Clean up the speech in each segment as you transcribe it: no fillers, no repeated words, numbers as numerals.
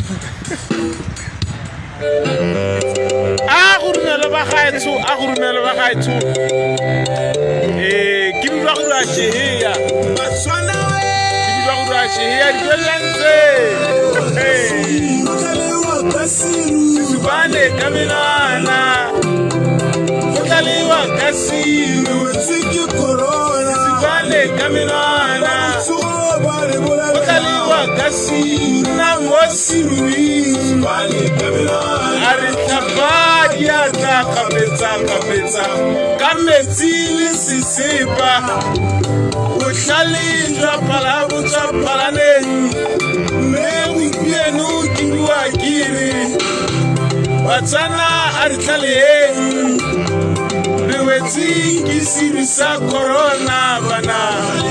A go dumele ba gaetsho, a go dumele ba gaetsho. Ee, ke bidwa go dira shehea. Ke bidwa go dira shehea dikelantse. Sesupane ka menwana. Go tlalewa ka siru. Sesupane ka menwana. Go tlalewa ka siru. Nna mo sirui. A re tlhapa diatla kgapetsa kgapetsa ka metsi le sesepa. Bohlale jwa phala bo tswa phalaneng. Mme gompieno ke bua ke re Batswana a re tlhaleng. Re wetse ke seru sa corona bana.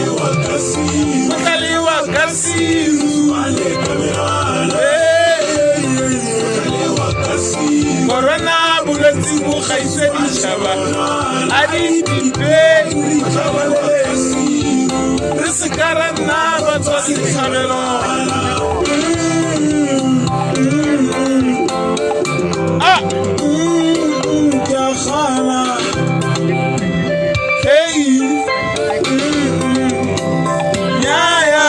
Go tlalewa ka siru. Corona bolwetse bo gaise ditšhaba a di dipeng re itlhokomeleng re se ka ra nna batswa setlhabelo Ah! Ke a gana. Hey! Nyaya,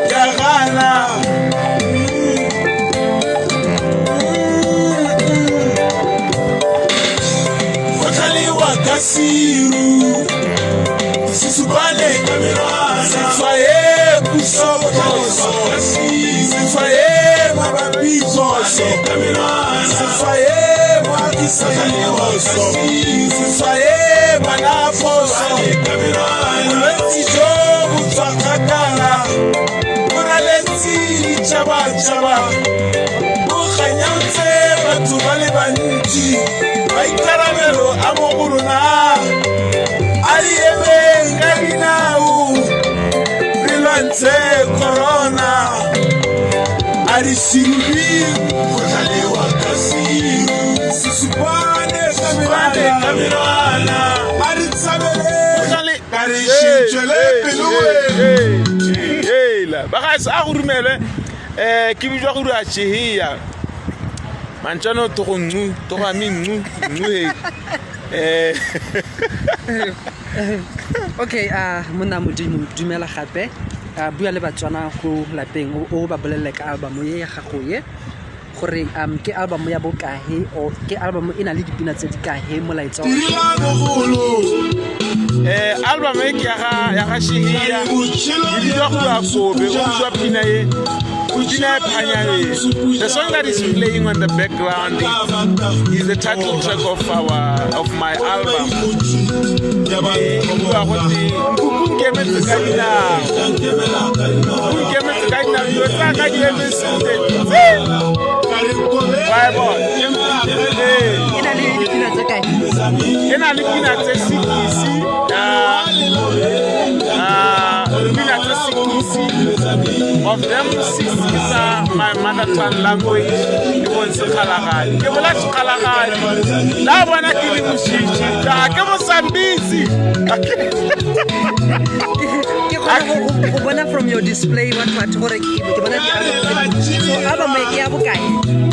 ke a gana. Go tlhalewa ka siru sesupane ka menwana se tshwaye puso phoso se tshwaye mabapi phoso se tshwaye moagisane phoso se tshwaye bana phoso bolwetse jo bo tswa kgakala bo raletse ditšhabatšhaba bo kganyautse batho ba le bantsi maikarabelo a mo go rona a re emeng ka dinao re lwantshe corona a re sirubing go tlalewa ka siru sesupane ka menwana a re tshabele ka re šitšwele pele ba ga se a go dumele um ke bitswa go dira tšehea mantšano togo ncu togo ame ncu ncu he eh okay a uh, monna modimo dumela gape a bua le batswana ko lapeng o ba bolelele ka album ye ya gago ye gore um ke album ya bokahe or ke album e na le dipina tse di kahe molaetsa eh album e ke ya ga ya ga Shehia e bitswa go ya Kobe o bitswa pina e pina e phanya e the song that is playing on the background is the title track of our of my album e bua go te nkuku nkemetse ka dinao nkuku nkemetse ka dinao dilo tsa ka di eme sentle wa e bona e na le dipina tse kae e na le pina tse sekisi pina tse sekisi of them six ke tsa my mother tongue language e bong sekgalagadi ke bola sekgalagadi la bona ke le mošitši ga ke mosambisi ke kgona go bona from your display what what gore ke bona so album e ke ya bokae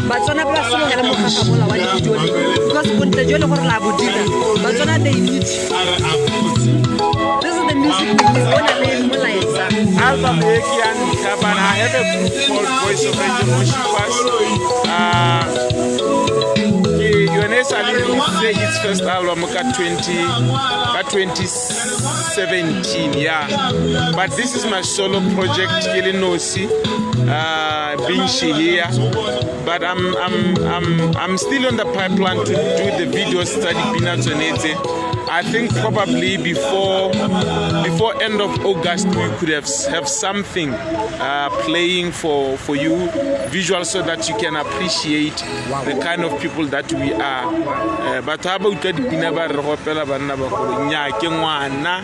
batswana ba sologele mogagamola wa divideo le because bontle jo e le gore la bo dira batswana they need this is the music we need o na le molaetsa album e ke ya ntlha but i have a group called voice of angel worshipers uh, ke yone e sa le release its first album ka 20 ka 2017 yeah but this is my solo project ke le nosi uh, being Shehia but I'm, I'm, I'm, I'm still on the pipeline to do the video study pina tsone I think probably before before end of August we could have have something uh, playing for for you visual so that you can appreciate wow. the kind of people that we are. Uh, batho ha ba utlwa dipina ba re gopela banna bagolo nya ke ngwana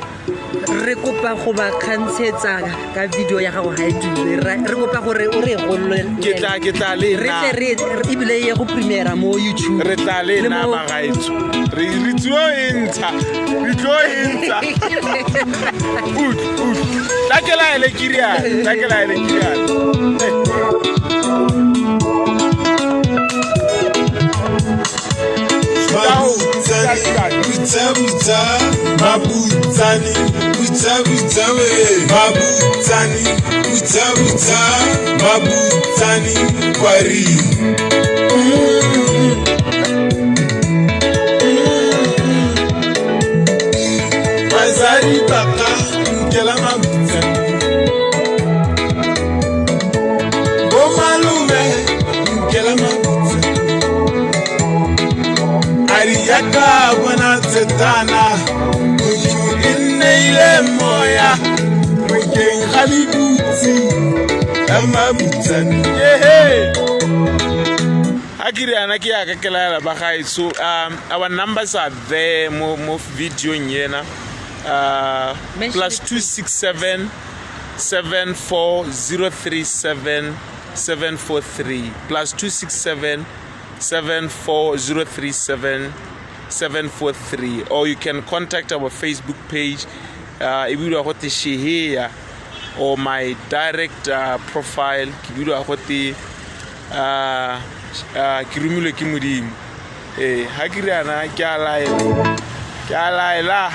re kopa go ba kgantshetsa ka video ya gago ga e dule re kopa gore o re golole ke tla ke tla le re tle re ebile ye go premiera mo youtube re tla le na bagaetso re re tlo e ntsha re tlo e ntsha ut ut tla ke la ele kiriana tla ke la ele kiriana. Butsa butsa mabutsane butsa butsa we mabutsane butsa butsa mabutsane kwari. Basadi ba ka nkela mabutsane bo malome nkela mabutsane a di ya ka bona tsetana modimo e nneile moya rekeng ga le dutse ka mabutsane ehe a ke riana ke yaka ke laela ba gaetsho. Our numbers are there mo mo videong yena, Mention plus it, please. 267 74037 743, plus 267 74037 743, or you can contact our Facebook page, e bidiwa gote Shehea, or my direct profile ke bidiwa gote ke romilwe ke Modimo. Ee, ga ke riana ke a laela, ke a laela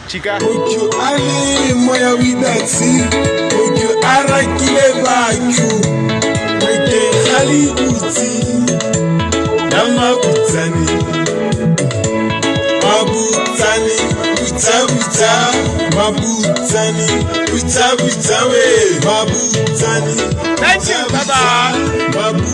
chika. Motho a le moya o itatse, motho a rakile batho re ga le dutse ya mabutsane mabutsane butsa butsa mabutsane butsa butsa we mabutsane. Thank you, bye bye.